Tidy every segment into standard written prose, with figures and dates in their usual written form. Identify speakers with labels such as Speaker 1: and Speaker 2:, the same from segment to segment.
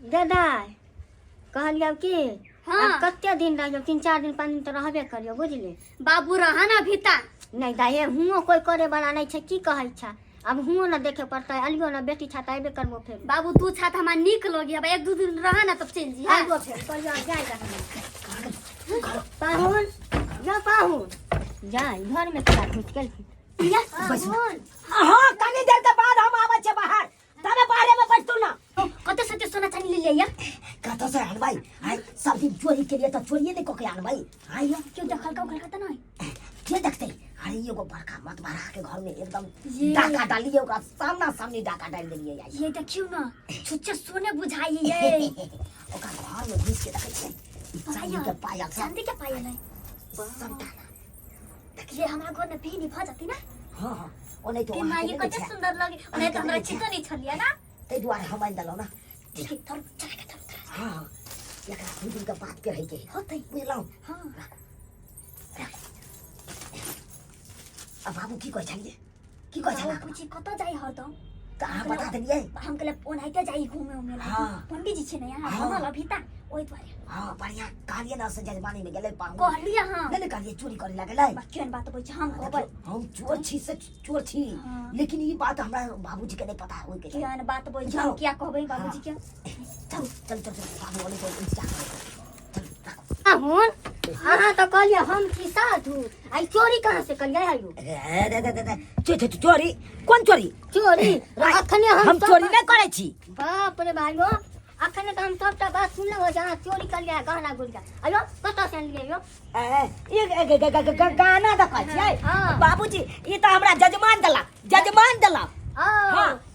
Speaker 1: दादा कहलियौ की
Speaker 2: हाँ।
Speaker 1: आब कते दिन रहियौ 3 4 दिन 5 दिन तऽ रहबे करियौ बुझली।
Speaker 2: बाबू रहा ना भीता।
Speaker 1: नहीं दाई, हुओं कोई करे वाला नहीं छै, की कहै छा, अब हुओं न देखे पड़तै, अलियो न बेटी छा तऽ अयबे करबो फेर।
Speaker 2: बाबू तू छा तऽ हमरा नीक लगी, अब 1 2 दिन रहा ना तब चलि जी।
Speaker 1: अयबो फेर, कहलियौ आब जाय रहल पाहुन, जा पाहुन जाय घर में चला घुसि गेलखिन।
Speaker 2: या,
Speaker 1: पाहुन
Speaker 3: हाँ, कनी देर के बाद हम आबै छियै बाहर, तबे बाहरे में बैठतू ना।
Speaker 2: कते सते सोना चानी ले लिया?
Speaker 3: कतऽ से आनबै? आइ सब दिन चोरी के लिए तऽ चोरिये नहि कऽ के आनबै आइ?
Speaker 2: क्यों देखल का उखल का नहीं?
Speaker 3: के देखतै? अरे एगो बड़का मतबारा के घर में एकदम
Speaker 2: ये।
Speaker 3: डाका डालिए, ओकरा सामना सामनी डाका डाल देलिए आइ।
Speaker 2: ये देखियो ना, छुच्चे सोने बुझाई ये।
Speaker 3: ओकरा घर में घुस के देखै छियै ई चांदी के पायल सब।
Speaker 2: चांदी के पायल है।
Speaker 3: सबटा।
Speaker 2: देखिए हमरा घर में पीनी भ जाती ना।
Speaker 3: हाँ हाँ, ओ नहीं तो
Speaker 2: कि
Speaker 3: वहाँ
Speaker 2: माँ
Speaker 3: के
Speaker 2: ये
Speaker 3: नहि
Speaker 2: कते
Speaker 3: छै।
Speaker 2: सुंदर लगे, नहीं तो हमरा चितो नहीं छलिया ना।
Speaker 3: ताहि दुआरे हम आनि देलहुँ ना।
Speaker 2: ठीक है, थोड़ा चला के थोड़ा थोड़ा।
Speaker 3: हाँ हाँ, एकरा 2 दिन के बाद के रहै के
Speaker 2: होतै।
Speaker 3: बुझलहुँ?
Speaker 2: हाँ।
Speaker 3: आ बाबू की कहै छलियै, की कहै छला?
Speaker 2: बाबू पूछी कतऽ जाइ हरदम।
Speaker 3: तऽ अहाँ बता देलियै।
Speaker 2: हम कहले ओनाहिते जाइ घूमे उमे ला। पंडित जी छै ने यहाँ बनल अभी तक, ओहि दुआरे।
Speaker 3: हाँ, बढ़िया कहलियै ने, से जजमानी में गेलै पाहुन।
Speaker 2: कहलियै हाँ।
Speaker 3: नहि ने कहलियै चोरी करे लगलै।
Speaker 2: बा, केहन बात बोलै छै, हम कहबै।
Speaker 3: देखियौ, हम चोर छी से चोर छी। लेकिन ई बात हमरा बाबूजी के नहीं पता होय के चाही।
Speaker 2: केहन बात बोलै छै, हम किया कहबै बाबूजी के?
Speaker 3: चल चल चल चल बाबू वाले को इंतजार करो, चल राखो।
Speaker 1: पाहुन अहाँ तऽ कहलियै हम छी साधु, आई चोरी कहाँ से करियै आयु?
Speaker 3: रे रे रे रे रे, चोरी कोन चोरी?
Speaker 1: चोरी अखने हम
Speaker 3: हम
Speaker 1: सब
Speaker 3: चोरी नहि करै छी।
Speaker 1: बाप रे भाइयो, अखने तऽ हम सबटा बात सुनलहुँ जे अहाँ चोरी करियै गहना गुड़िया, आयो कतऽ से अनलियै यौ?
Speaker 3: ए, ई ग- ग- ग- ग- गाना दऽ कहै छियै। बाबूजी, ई तऽ हमरा जजमान देलक, जजमान देलक।
Speaker 1: ओ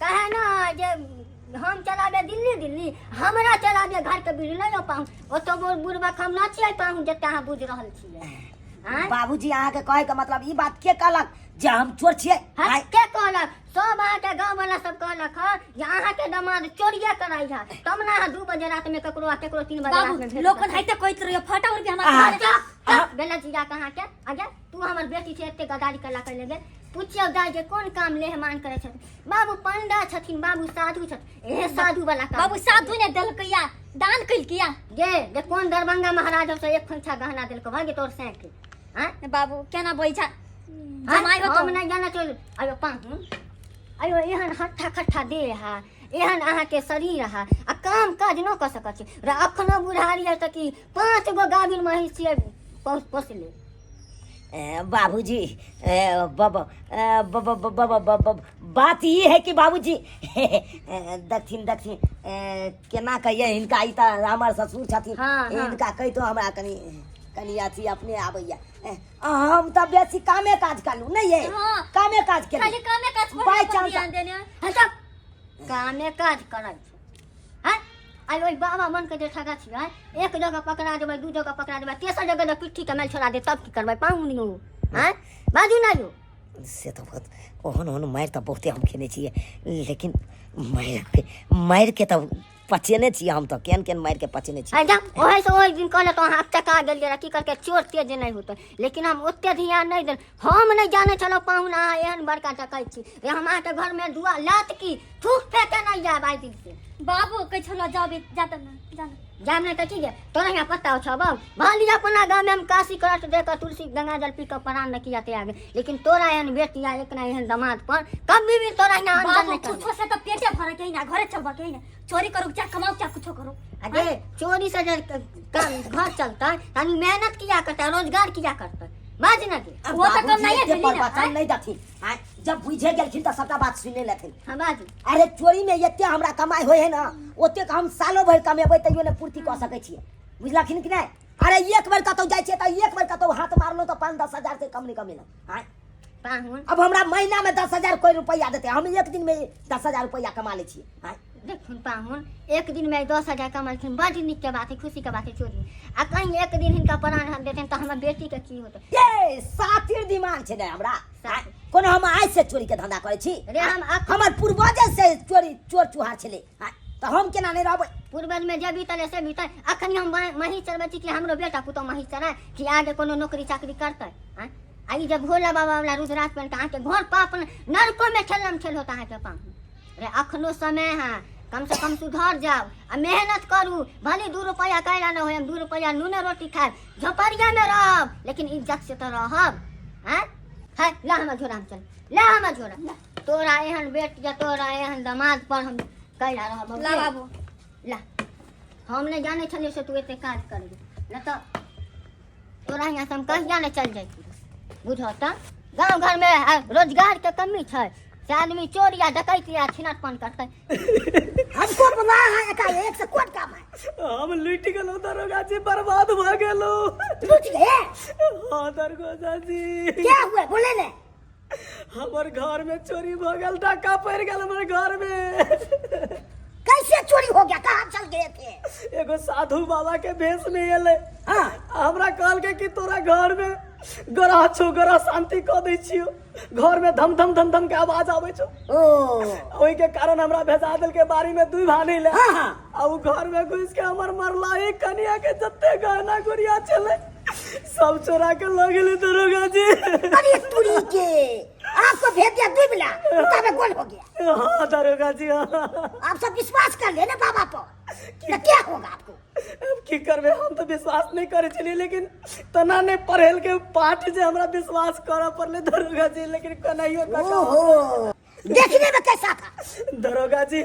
Speaker 1: कहे ना जे हम चलाबे दिल्ली दिल्ली, हमरा चलाबे घर के बिजली नहीं पाहु, ओतो बुढ़बा हम ना छियै पाहु जते अहाँ बुझ रहल छियै। आँय?
Speaker 3: बाबूजी, अहाँके कहै के मतलब ई बात के कहलक जे हम चोर छियै?
Speaker 1: हँ,
Speaker 3: आँय?
Speaker 1: के कहलक? सब अहाँके गाँव वाला सब कहलक हँ जे अहाँके दमाद चोरिये कराई है, तब ना अहाँ 2 बजे रात में ककरो आ ककरो 3 बजे रात
Speaker 2: बाबू
Speaker 1: में भेट
Speaker 2: लोकन
Speaker 1: करतै।
Speaker 2: हाइते कहैत रहियो फटा उड़ के हमरा
Speaker 3: आहा।
Speaker 2: घर।
Speaker 1: चुप, चुप, बेला जीजा कहाँ के आगे तू हमर बेटी छै, एते गदारी कला कर लेगे। पूछियौ दाइ जे कोन काम लेहमान करै छथिन बाबू? पंडा छथिन बाबू, साधु छथिन, एहे साधु वाला काम।
Speaker 2: बाबू साधु ने देलकैया, दान कइलकैया।
Speaker 1: गे जे कोन दरभंगा महाराज से एक खोइछा गहना देलको भागे तोर सैके? आँय?
Speaker 2: बाबू केना बैठा
Speaker 1: आँय?
Speaker 2: जमाई हो
Speaker 1: हम
Speaker 2: तो
Speaker 1: नहीं जाना चल। अयो पाहुन, अयो एहन हट्ठा खट्ठा देह है, एहन अहाँके शरीर है आ काम काज न कऽ सकैत छी र, अखनो बुढ़ारी है तऽ की 5 गो गाभिन महींस छियै पोसले।
Speaker 3: ए, बाबूजी, ए, बब ए, ब ब ब ब ब ब बात ई है कि बाबूजी, ए, दक्षिण दक्षिण, ए, केना कहिए हिनका, ई तऽ हमर ससुर छथिन।
Speaker 1: हाँ, हाँ।
Speaker 3: हिनका कहितो हमरा कनि कनि अथी अपने आबैया। ए, हम तऽ बेसी कामे काज करलहुँ नहि ये। कामे काज केलहुँ।
Speaker 2: खाली कामे काज पर
Speaker 3: बाय
Speaker 2: अपन
Speaker 3: चांस
Speaker 2: ध्यान देने।
Speaker 1: हँ सब कामे काज करै छै। हँ, आइ ओहि बाबा मन के जे ठगा छियै, एक जगह पकड़ा देबै, 2 जगह पकड़ा देबै, तेसर जगह जे पिट्ठी के मारि छोड़ा दे तब की करबै पाहुन यौ? हँ, बाजू ना यौ।
Speaker 3: से तऽ बहुत ओहन ओहन मारि तऽ बहुते हम खेने छियै, लेकिन मारि के तऽ पचेने छियै हम, तऽ केहन केहन मारि के पचेने छियै।
Speaker 1: आइ जा ओहि से ओहि दिन कहले तऽ अहाँ चका गेलियै रहए, की करके चोर तेज नहि होतै, लेकिन हम ओते ध्यान नहि देल, हम नहि जानै छलहुँ पाहुन अहाँ एहन बड़का डकैत छी रे। हम अहाँके घरमे दुआ लात की थूक फेके नहि जायब आइ दिन से।
Speaker 2: बाबू कहै छलो जाबे जा त ना जाना।
Speaker 1: जायब नहि तऽ की गे, तोरा यहाँ पता छौ बाबू? भली अपना गाँवमे हम काशी करत दे कऽ तुलसी गंगा जल पी कऽ प्राण न किया त्याग, लेकिन तोरा एहन बेटी आ एकना एहन दमाद पर कभी भी तोरा यहाँ अनजन
Speaker 2: बाबू
Speaker 1: नहि करबो।
Speaker 2: कुछो से तो पेटे भरे के ही ना, घरे चलबा के ही ना, चोरी करू चाहे कमाऊ चाहे कुछो करू।
Speaker 1: अरे चोरी से जे काम घर चलता तनी मेहनत किया करता, रोजगार किया करता, बाज ना के।
Speaker 3: अब
Speaker 2: वो तो
Speaker 3: बाबूजी
Speaker 2: कम नहीं है
Speaker 3: एते
Speaker 2: भेली ना,
Speaker 3: प्रवचन
Speaker 2: आँय?
Speaker 3: नहीं दथिन। आँय, जब बुझे गेलखिन तऽ सबटा बात सुने लेथिन।
Speaker 1: हाँ बाजू।
Speaker 3: अरे चोरी में एते हमरा कमाई होय है ना, ओतेक हम सालो भरि कमेबै तैयो नहि पूर्ति कऽ सकै छियै, बुझलखिन कि नहि? अरे एक बेर कतौ जाइ छियै तऽ एक बेर कतौ हाथ मारलहुँ तऽ 5-10 हजार से कम नहि कमेलहुँ। आँय?
Speaker 1: पाहुन,
Speaker 3: अब हमरा महीना में 10,000 कोई रुपया देते, हम एक दिन में 10,000 रुपया कमा लै छियै। आँय?
Speaker 1: देखथुन पाहुन, एक दिन में 10,000 कमेलखिन, बड नीक के बात है, खुशी के बात है चोरी, आ कहीं एक दिन हिनका प्राण हर देथिन तऽ हमर बेटी के की होतै?
Speaker 3: ये सातिर दिमाग छै ने हमरा। आँय? कोनो हम आइ से चोरी के धंधा करै छी?
Speaker 1: रे हम
Speaker 3: हमर पूर्वजे से चोरी चोर चुहार छलै। आँय? तऽ हम केना नहि रहबै?
Speaker 1: पूर्वज में जे बीतल है से बीतल, अखन हम महींस चरबै छी कि हमरो बेटा पुतोह महींस चराय कि आगे कोनो नौकरी चाकरी करतै? आँय? आ ई जे भोला बाबा वाला रुद्राक्ष पहन के अहाँके घर पाप नरको में ठेलम ठेल होता अहाँके पाहुन। रे अखनो समय है, कम से कम सुधर जाओ आ मेहनत करू, भले 2 रुपया कैला न होय, हम 2 रुपया नूने रोटी खाएब, झोपड़िया में रहब, लेकिन इज्जत से तो रहब। हैं है ला हमर झोरा में चल, ला हमर झोरा। तोरा एहन बेट या तोरा एहन दमाद पर हम कैला रहब।
Speaker 2: ला बाबू
Speaker 1: ला, हम नहीं जाने छलियै से तू एते काज करबी, न तो तोरा यहाँ से हम कहिया नहीं चल जैती। बुझो तऽ गाँव घर में रोजगार के कमी छै, से आदमी चोर या डकैत या छिनटपन करतै।
Speaker 3: हमको बुलाया है एकाएक से कोन काम है?
Speaker 4: हम लूटि गेलहुँ दरोगा जी, बर्बाद भऽ गेलहुँ।
Speaker 3: लूट गए?
Speaker 4: हाँ दरोगा जी।
Speaker 3: क्या हुआ बोले ने?
Speaker 4: हमर घर में चोरी भऽ गेल, डाका पड़ि गेल हमर घर में।
Speaker 3: कैसे चोरी हो गया, कहाँ चल गए थे?
Speaker 4: एगो साधु बाबा के भेष में एलै।
Speaker 3: हाँ।
Speaker 4: हमरा कहलकै कि तोरा घर में ग्रह छौ, ग्रह शांति कऽ दै छियौ, घर में धम धम धम धम के आवाज आबै छौ।
Speaker 3: ओ
Speaker 4: ओहि के कारण हमरा भेजा देलकै बाड़ी में दुई भानी ले।
Speaker 3: हाँ, हाँ।
Speaker 4: आ उ घर में घुस के हमर मरला एक कनिया के जते गहना गुड़िया छलै सब चोरा के लऽ गेलै दरोगा जी।
Speaker 3: अरे तुरी के आपको भेज दिया दुई मिला उनका में गोल हो गया।
Speaker 4: हाँ दरोगा जी, हाँ।
Speaker 3: आप सब विश्वास कर ले ना बाबा पर तो क्या होगा आपको?
Speaker 4: अब की करबे, हम तो विश्वास नहीं करे छलियै, लेकिन तना नहीं पढ़ेल के पाठ जे हमरा विश्वास करऽ पड़लै दरोगा जी, लेकिन कन्हैयो काका।
Speaker 3: ओहो, देखने में कैसा था?
Speaker 4: दरोगा जी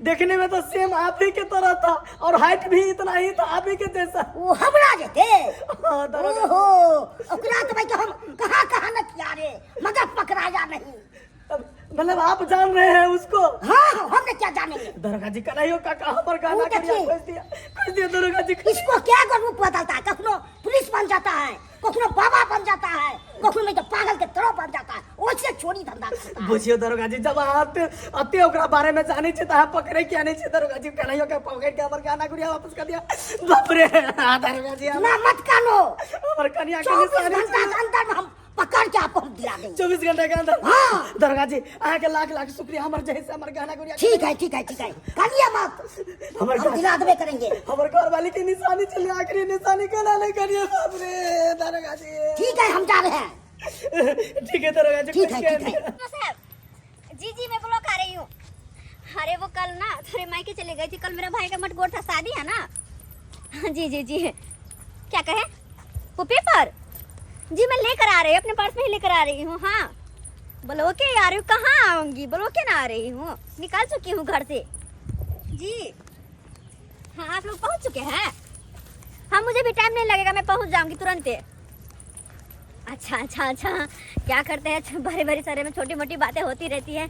Speaker 4: देखने में तो सेम आप ही के तरह था और हाइट भी इतना ही था आप ही के जैसा।
Speaker 3: वो हमरा जेते?
Speaker 4: हाँ, दरोगा।
Speaker 3: ओहो, ओकरा तो भाई तो हम कहाँ कहाँ न किया रे, मगर पकड़ाया नहीं।
Speaker 4: अब मतलब आप जान रहे हैं उसको?
Speaker 3: हाँ हाँ, हम क्या जानेंगे।
Speaker 4: दरोगा जी कन्हैयो काका हमर गाना
Speaker 3: वो देखिए।
Speaker 4: खोज दिया, खोज दिया दरोगा जी।
Speaker 3: इसको क्या कर रूप बदलता है, कखनो पुलिस बन जाता है, कखनो बाबा बन जाता है, कखनो नहीं तो पागल के तरह बन जाता है, ओसे चोरी धंधा करता है।
Speaker 4: बुझियो दरोगा जी, जब अहाँ अते ओकरा बारे में जाने छी त अहाँ पकड़े किया नहीं छी दरोगा जी? कन्हैयो के पकड़ के हमर गाना गुड़िया वापस कर दिया। बाप रे, हाँ, दरोगा जी,
Speaker 3: ना मत कानो,
Speaker 4: हमर कन्या के
Speaker 3: 24
Speaker 4: निशानी
Speaker 3: घंटा
Speaker 4: छी।
Speaker 3: के अंदर में हम पकड़ के आपको हम दिला देंगे।
Speaker 4: 24 घंटा के अंदर?
Speaker 3: हाँ।
Speaker 4: दरोगा जी अहाँ के लाख लाख शुक्रिया, हमर जैसे हमर गहना गुड़िया।
Speaker 3: ठीक है ठीक है ठीक है, कानिए मत,
Speaker 4: हमर
Speaker 3: हम दिला देबे करेंगे।
Speaker 4: हमर घर वाली के निशानी चले, आखिरी निशानी केना नहीं करिए। बाप रे दरोगा जी।
Speaker 3: ठीक है हम जा रहे हैं।
Speaker 4: ठीक है दरोगा जी,
Speaker 3: ठीक है,
Speaker 4: कुछ
Speaker 3: ठीक है।
Speaker 2: साहब जी जी मैं ब्लॉक आ रही हूँ। अरे वो कल ना थोड़े मायके चले गई थी, कल मेरा भाई का मटगोर था, शादी है ना। जी जी जी क्या कहे वो पेपर? जी मैं लेकर आ रही हूँ, अपने पर्स में ही लेकर आ रही हूँ। हाँ बोलो के आ रही हूँ, कहाँ आऊँगी? बोलो के ना आ रही हूँ, निकाल चुकी हूँ घर से। जी हाँ आप लोग पहुँच चुके हैं? हाँ मुझे भी टाइम नहीं लगेगा, मैं पहुँच जाऊँगी तुरंत। अच्छा अच्छा अच्छा, क्या करते हैं, बड़े बड़े शहर में छोटी मोटी बातें होती रहती है।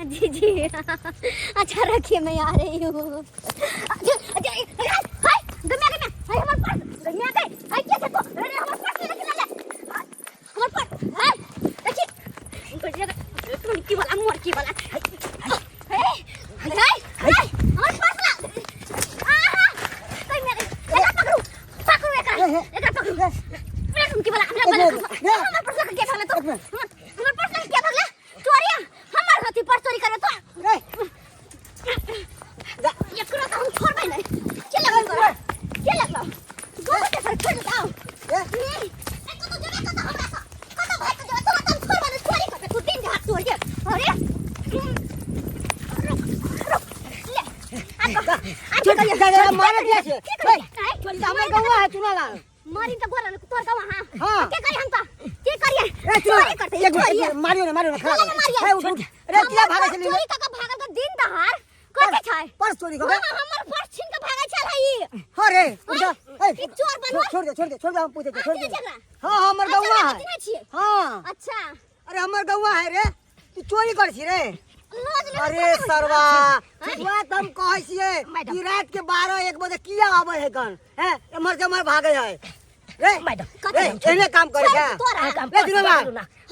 Speaker 2: जी जी अच्छा रखिए मैं आ रही हूँ। अच्छा, अच्छा, हाय, गम्या, गम्या, हाय, हमार पर्स, गम्या गए, हाय, कैसे तो, अरे, हमार पर्स ले ले, ले, हमार पर्स, हाय, देखिए, गम्या गए, टुनकी वाला, मोरकी वाला, हाय, हाय, हाय, हाय, हमार पर्स ला, आहा, गम्या गए, एकरा पकड़ू, पकड़ू एकरा, एकरा पकड़ू, मेरा टुनकी वाला, हमरा वाला, हमार पर्स लगा के भागला तो, हमार पर्स लगा के भागला, चोरिया, हमार हाथी पर्स चोरी करबे तो। एकरा तो हम छोड़बै नहीं। के लगल तोरा? के लगलौ? गोबर के सर छोड़ जाओ। नहीं, ए कतौ जेबै कतौ हमरा सँ? कतौ भागि कऽ जेबै? तोरा तऽ हम छोड़बै नहि, चोरी करबै तू दिन देहाड़ चोर के। अरे, रुक, रुक, ले, आब कह, आब की करियै?
Speaker 5: मारे दिया छै।
Speaker 2: की करियै? आँय?
Speaker 5: चोरी तऽ हमर गौआ है चुनालाल।
Speaker 2: मारी तऽ गोर तोर गौआ, हाँ।
Speaker 5: हाँ।
Speaker 2: के करियै हम तऽ? के करियै?
Speaker 5: ए, चुना।
Speaker 2: चोरी करतै,
Speaker 5: एक मिनट,
Speaker 2: चोरी।
Speaker 5: एक मिनट, मारियो ना, मारियो ना, खड़ा
Speaker 2: बोले ना मारियो।
Speaker 5: ए, उठ, उठ। रे, किया भागै छली?
Speaker 2: चोरी कऽ कऽ भागल तऽ दिन दहाड़। कथी छै?
Speaker 5: पर्स चोरी कऽ के?
Speaker 2: हाँ, हमर पर्स छीन कऽ भागल छल है ई।
Speaker 5: हाँ रे, उठ जा। ए,
Speaker 2: ई चोर बनल।
Speaker 5: छोड़ दे, छोड़ दे, छोड़ दे, हम पूछै छियै, छोड़ दे।
Speaker 2: अहाँ के
Speaker 5: हाँ, हाँ, हमर
Speaker 2: अच्छा,
Speaker 5: गौआ
Speaker 2: अहाँ
Speaker 5: है।
Speaker 2: चिन्है छियै?
Speaker 5: हाँ।
Speaker 2: अच्छा।
Speaker 5: अरे हमर गौआ है रे, तू चोरी कर छी रे।
Speaker 2: लाज लेबै
Speaker 5: अरे
Speaker 2: तब ने।
Speaker 5: सरवा,
Speaker 2: आँय?
Speaker 5: सुबह तऽ हम कहै छियै
Speaker 3: मैडम।
Speaker 5: कि रात के 12-1 बजे किया आबै है गन? हैं? एम्हर से एम्हर भागै है। रे,
Speaker 3: मैडम,
Speaker 5: रे, एहने काम करै छै।
Speaker 2: तोरा।
Speaker 5: रे, दिनवा।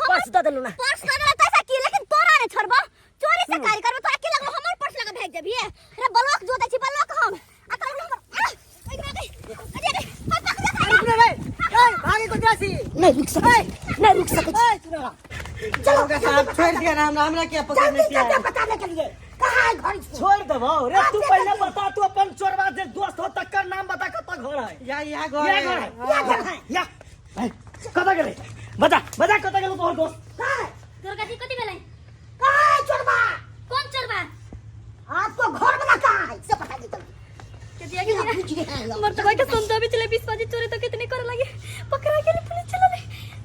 Speaker 3: पर्स दऽ देलू ना।
Speaker 2: पर्स दऽ देलक तैसा की, लेकिन तोरा ने छोड़बो। चोरी से कार्य करबो तोरा की लगलो हमर पर्स लगा भागि जेबही? रे ब्लॉक जोतै छी ब्लॉक हम। आ तोरा लगलो हमर, आ, ओइ में गई। अरे रे, हाय, पकड़ ले,
Speaker 5: रुक रे, रे, ए, भागै को जासी।
Speaker 3: नहीं रुक सकै छी, नहीं रुक सकै छी।
Speaker 5: ए, सुनो।
Speaker 3: चलो
Speaker 4: साहब छोड़ दिया ना हमरा, हमरा क्या पकड़ने
Speaker 3: जल्दी
Speaker 4: किया
Speaker 3: चलते बताने के लिए कहाँ है घर इसको?
Speaker 6: छोड़ देबो रे, तू
Speaker 3: बाते
Speaker 6: पहले
Speaker 3: करके।
Speaker 6: बता, तू अपन चोरवा जे दोस्त हो तकर नाम बता, कत घर है?
Speaker 4: या या घर
Speaker 6: या
Speaker 4: है।
Speaker 6: घर है।
Speaker 3: या घर है।
Speaker 6: या ए, कत गेलै बता, बता कत गेलै तोहर दोस्त?
Speaker 3: कहाँ है?
Speaker 2: दुर्गा जी कथी भेलै?
Speaker 3: कहाँ है चोरबा?
Speaker 2: कोन चोरबा?
Speaker 3: आपको घर
Speaker 2: मर तो के समझावे चले 20 बजे चोरी तो कितने करे लगे पकड़ा गेले पुलिस चले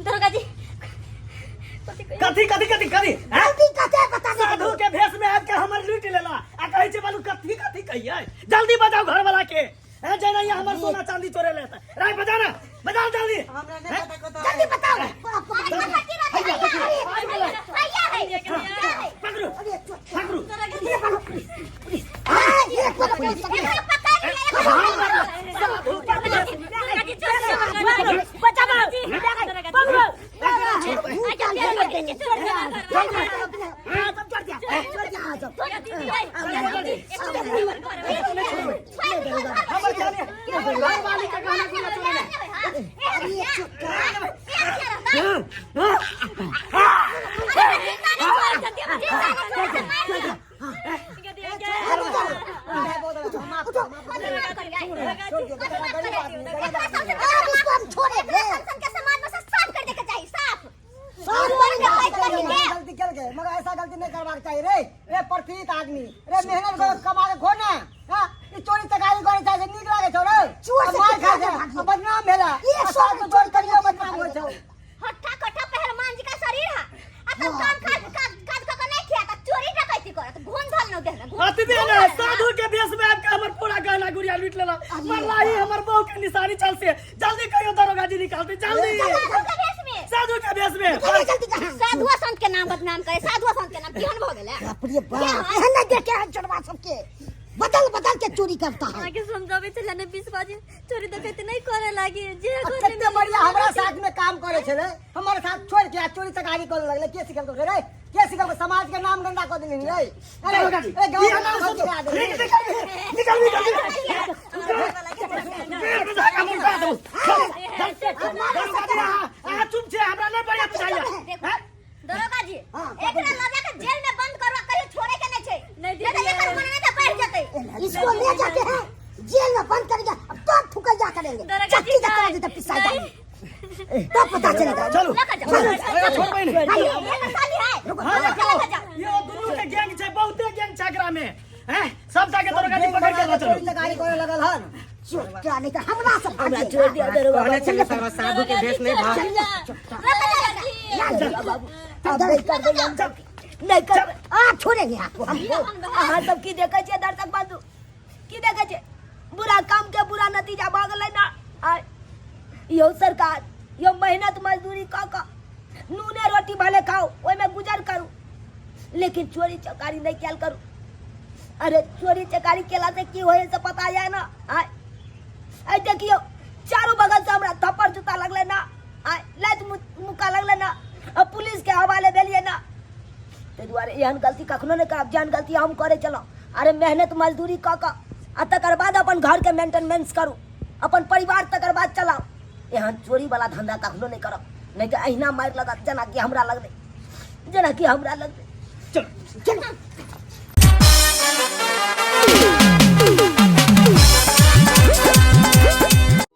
Speaker 2: दरोगा जी कथी कहिए?
Speaker 6: कथी कथी कथी कथी हैं?
Speaker 5: गलती कथे बता दे
Speaker 6: साधु के भेष में आबि के हमर लूटि लेला आ कहै छै बालू कथी कथी कहियै जल्दी बजाओ घर वाला के हैं जेना यहाँ हमर सोना चांदी चोरे लेता राय बजाना बजाओ जल्दी
Speaker 5: हमरा नहीं पता कत
Speaker 1: जल्दी बताओ
Speaker 2: भैया भैया है क्या है
Speaker 6: पकड़ू पकड़ू
Speaker 2: एकरा पकड़ लिया
Speaker 6: साधु के भेष हमर जाने घर वाली के गहना गुड़िया चोरे ले
Speaker 5: गलती कर गए मगर ऐसा गलती नहीं करवा के चाहिए रे रे प्रतीत आदमी रे मेहनत कर कमा के खो ना हां ई चोरी चकारी करे चाहे नीक लागे छौ रे
Speaker 1: चोर से
Speaker 5: मार खा
Speaker 1: कितना
Speaker 5: के
Speaker 1: भागी?
Speaker 5: आ बदनाम भेला
Speaker 1: एक
Speaker 5: आ
Speaker 1: सौ
Speaker 5: साथ में चोरी करियो बदनाम होइ छौ
Speaker 2: हट्ठा कट्ठा पहलवान जी का शरीर है आ तब काम काज काज काज क के नहीं खिया त चोरी डकैती करत घून धल न देह घून
Speaker 6: अतबे ने साधु के भेष में आबि के हमर पूरा गहना गुड़िया लूट लेला मरला ही हमर बहू के निशानी चल से जल्दी कहियो दरोगा जी निकालते जल्दी
Speaker 2: साधु के भेष में
Speaker 6: साधु के भेष में
Speaker 2: साधुआ संत के नाम बदनाम करे साधुआ संत के नाम केहन भ गेलै
Speaker 1: बाप रे बाप एहन नहीं देखे हैं चोरवा सबके बदल बदल के चोरी करता है
Speaker 2: आगे समझावे चला ने 20 बाजे चोरी डकैती नहीं करे लागी जे
Speaker 5: आ
Speaker 2: घर
Speaker 5: कते बढ़िया हमरा साथ में काम करे छले हमर साथ छोड़ के आ चोरी चकारी करे लगले के सिखल रे के सिखल समाज के नाम गंदा कर देली रे अरे
Speaker 6: दरोगा जी
Speaker 5: अरे गाँव
Speaker 6: ई
Speaker 5: के
Speaker 6: हमर
Speaker 5: नाम
Speaker 6: साधु
Speaker 5: गिरा देली।
Speaker 6: निकल निकल निकल पेट में धागा मुड़का दू दरोगा जी अहाँ चुप छै हमरा नहि बढ़िया बुझाइया हैं?
Speaker 2: दरोगा जी
Speaker 5: हाँ,
Speaker 2: एकरा लगा के जेल में बंद करवा कहियो छोड़े के नहीं छै नहीं त एकर मन नहीं त बैठ जतै
Speaker 1: इसको ले जाते हैं जेल में बंद करेंगे अब तो ठुकैया करेंगे चक्की धक्का देते पिसाई जाएंगे तब पता चलेगा
Speaker 6: चलू
Speaker 2: लगा जाओ
Speaker 6: अरे छोड़ बहिन
Speaker 2: ये साली है
Speaker 6: हाँ
Speaker 2: लगा
Speaker 6: देखो
Speaker 2: जाओ
Speaker 6: यो दुनू के गैंग छै बहुते गैंग छै एकरा में हैं सब जाके दरोगा जी पकड़ के ल चलू
Speaker 5: चोरी चकारी करे लगल हन
Speaker 1: चोरा नहीं तो हमरा से
Speaker 3: हमरा छोड़ दिया दरोगा
Speaker 4: कहने छलियै सरवा साधु के भेष नहीं भाग
Speaker 3: बाबू अब नहीं करबै हम सब नहीं करबै
Speaker 1: आ छोड़ेंगे आपको हम
Speaker 3: अहाँ सब की देखै छियै दर्शक बंधु की देखै छियै बुरा काम के बुरा नतीजा भऽ गेलै ना आ यौ सरकार यौ मेहनत मजदूरी कऽ कऽ नूने रोटी भले खाउ ओहिमे गुजर करू लेकिन चोरी चकारी नहि कयल करू अरे चोरी चकारी केला से की होइ से पता यऽ ना आय आइ देखियौ चारू बगल से हमरा थप्पड़ जूता लगलै ना आय लात मुक्का लगलै ना आ पुलिस के हवाले भेलियै ना ताहि दुआरे एहन गलती कखनो नहि करब जेहन गलती हम करै छलहुँ अरे मेहनत मजदूरी कऽ कऽ आ तकर बाद अपन घरके मेंटेनेंस करू अपन परिवार तकर बाद चलाउ एहन चोरीवला धंधा कखनो नहि करब नहि तऽ अहिना मारि लगत जेनाकि हमरा लगलै जेनाकि हमरा लगलै
Speaker 6: चल
Speaker 1: चलो।